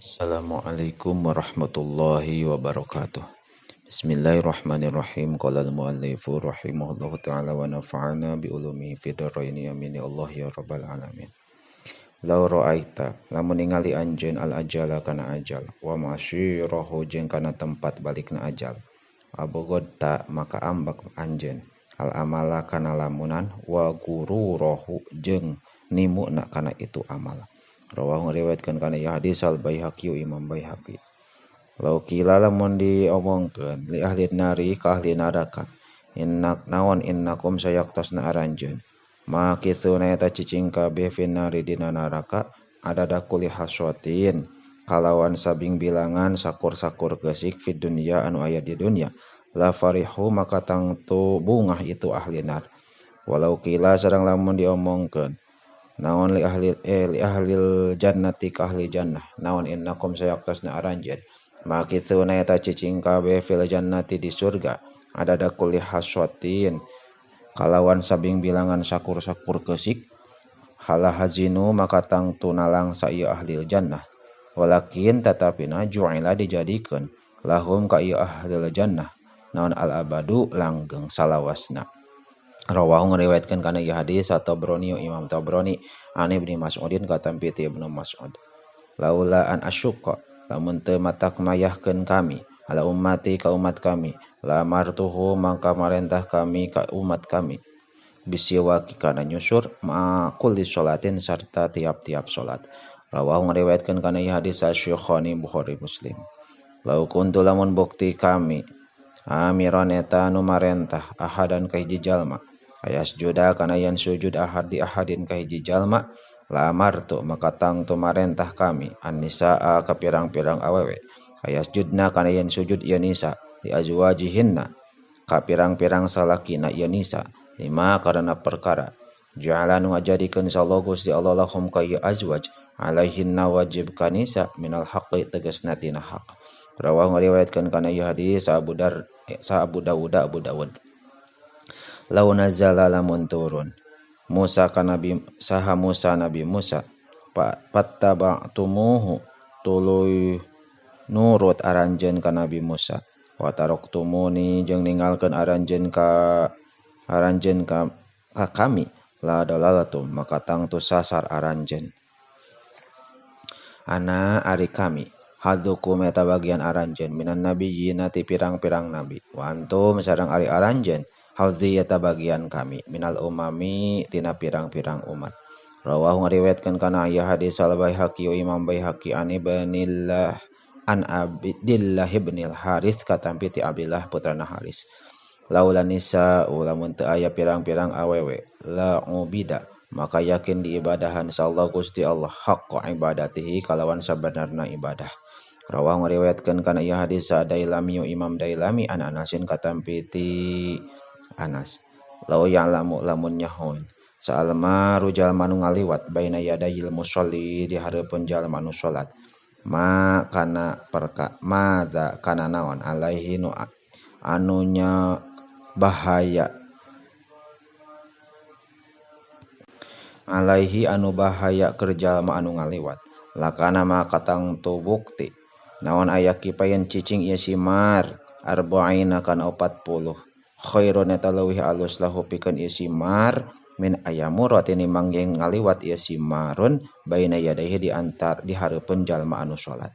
Assalamualaikum warahmatullahi wabarakatuh. Bismillahirrahmanirrahim. Qala al-muallifu rahimahullahu ta'ala wa nafa'ana bi ulumihi fid dharaini amin ya Allah ya rabbal alamin. Law ra'aita lamun ningali anjeun al ajala kana ajal wa masyirahu jeung kana tempat balikna ajal. Abogodta maka ambek anjeun al amala kana lamunan wa gururahu jeung nimuna kana itu amal. Rawahu ngariwayatkeun kana ieu hadis al Baihaqi Imam Baihaqi. Law qila lamun diomongkeun li ahli nari ka ahli neraka innak naon innakum sayaktosna aranjeun ma kithuna eta cicing kabeh finari dina neraka adada kulli haswatin kalawan sabing bilangan sakur-sakur keusik fid dunya anu aya di dunya la farihu maka tangtu bungah itu ahli nar. Walau qila sareng lamun diomongkeun naon li ahli li ahlil jannati ka ahli jannah naon innakum sayaktosna aranjeun makithuna eta cicing kabeh fil jannati di surga adada kulli haswatin kalawan sabing bilangan sakur-sakur keusik hala hazinu maka tangtu nalangsa ieu ahli jannah walakin tatapina ju'ila dijadikeun lahum ka ieu ahli jannah naon al abadu langgeng salawasna. Rawahu ngariwayatkeun kana ieu hadis Tabrani Imam Tabrani an Ibnu Mas'udin katampi ti Ibnu Mas'ud. Laula an asyqa lamun teu matak mayahkeun kami ala ummati ka umat kami la martuhu mangka marentah kami ka umat kami bisiwaki kana nyusur ma kulli sholatin sarta tiap-tiap salat. Rawahu ngariwayatkeun kana ieu hadis Asy-Syaikhaini Bukhari Muslim. Lau kuntu lamun bukti kami amiran eta anu marentah ahadan ka hiji jalma ayas juda kana yen sujud ahad di ahadin ka hiji jalma la amartu maka tangtu marentah kami an-nisaa ka pirang-pirang awewe ayas judna kana yen sujud ieu nisa li azwajihinna ka pirang-pirang salakina ieu nisa lima karena perkara ja'ala nu ngajadikeun sallallahu Gusti Allah lahum ka ieu azwaj alaihinna wajib ka nisa minal haqqi tegasna tina hak. Rawahu ngariwayatkeun kana ieu hadis Abu Dar sa Abu Dawud Abu Dawud. Lau nazala lamun turun Musa ka Nabi saha Musa Nabi Musa pattaba'tumuhu tuluy nurut aranjeun ka Nabi Musa wa taraktumuni jeung ninggalkeun aranjeun ka kami la dalalatum maka tangtu sasar aranjeun ana ari kami hadzukum eta bagian aranjeun minan nabiyina ti pirang-pirang nabi wa antum sareng ari aranjeun hadzi eta bagian kami minal umami tina pirang-pirang umat. Rawahu ngariwayatkeun kana ieu hadis al Baihaqi Imam Baihaqi an Ibnillah an Abdillah ibnil Harits katampi ti Abdillah putrana Haris. Laula nisa lamun teu aya pirang-pirang awewe la ubida maka yakin diibadahan sallallahu Gusti Allah haqqa ibadatihi kalawan sabenarna ibadah. Rawahu ngariwayatkeun kana ieu hadis Dailami Imam Dailami an Anasin katampi ti Anas. Lau ya'lamu lamun nyahoen sa'alma jalma nu ngaliwat baina yadayil musolli di hareupeun jalma nu salat ma kana perka madza kana naon alaihi nu anunya bahaya alaihi anu bahaya keur jalma anu ngaliwat lakana maka tangtu bukti naon aya kipayen cicing ieu simar arba'ina kana 40 khairun eta leuwih alus lahu pikeun ieu simar min ayamura tinimbang jeung ngaliwat ieu simarun baina yadaihi di antar di hareupeun jalma anu salat.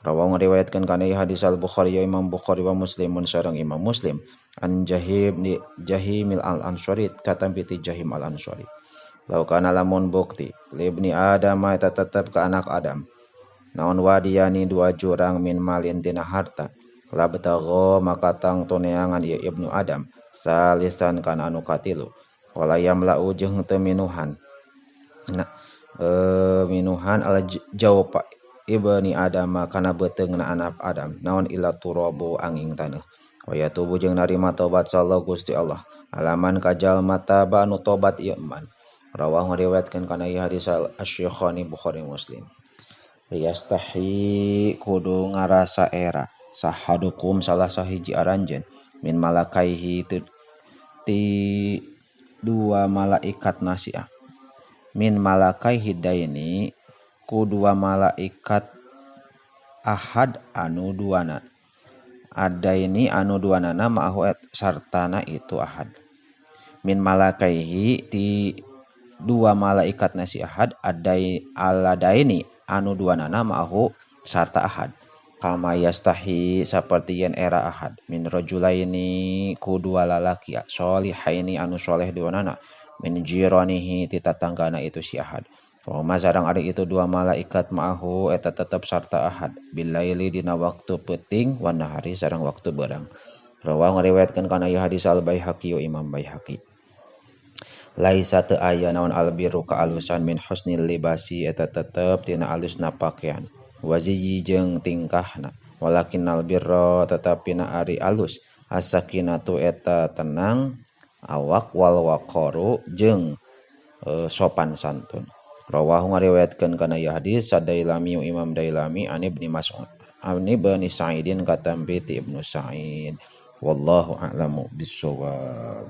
Rawahu ngariwayatkeun kana ieu hadis Al Bukhari Imam Bukhari wa Muslimun sareng Imam Muslim an Jahim ni Jahimil Al Ansari katampi ti Jahim Al Ansari. Lau kana lamun bukti libni Adam eta tetep ka anak Adam naon wadiyani dua jurang min malin tina harta labtagho maka tangtu neangan ieu Ibnu Adam salisan kana anu katilu wala yamla'u jeung teu minuhan nah, minuhan ala jawpa ibni Adam kana beuteungna anak Adam naon ila turabu angin taneuh wa yatubu jeung narima tobat sallallahu Gusti Allah alaman ka jalma taba anu tobat ieu man. Rawahu ngariwayatkeun kana ieu hadis Asy-Syaikhaini Bukhari Muslim. Liyastahi kudu ngarasa era sahadukum salah sahiji aranjeun min malakaihi ti dua malaikat nasiah min malakai hidaini ku dua malaikat ahad anu duana adaini anu duanana ma'ahu sartana itu ahad min malakaihi ti dua malaikat nasi ahad adai aladaini anu duanana ma'ahu sarta ahad kama yastahi saperti yen era ahad min rajulaini ku dua lalaki sholihaini anu soleh duanana min jiranihi ti tatanggana itu si ahad. Wa sareng ari itu dua malaikat ma'ahu eta tetep sarta ahad bilaili dina waktu peuting wan nahari sareng waktu beurang. Rawahu ngariwayatkeun kana ieu hadis Al Baihaqi Imam Baihaqi. Laisa teu aya naon albiru kaalusan min husnil libasi eta tetep tina alusna pakaian waziyi jeung tingkahna walakinnal birra tetapi na ari alus as-sakinatu eta tenang awak wal waqaru jeung sopan santun. Rawahu ngariwayatkeun kana ieu hadis Sadailami Imam Dailami an Ibni Mas'ud an Ibni Sa'idin katampi ti Ibnu Sa'id. Wallahu a'lamu bissawab.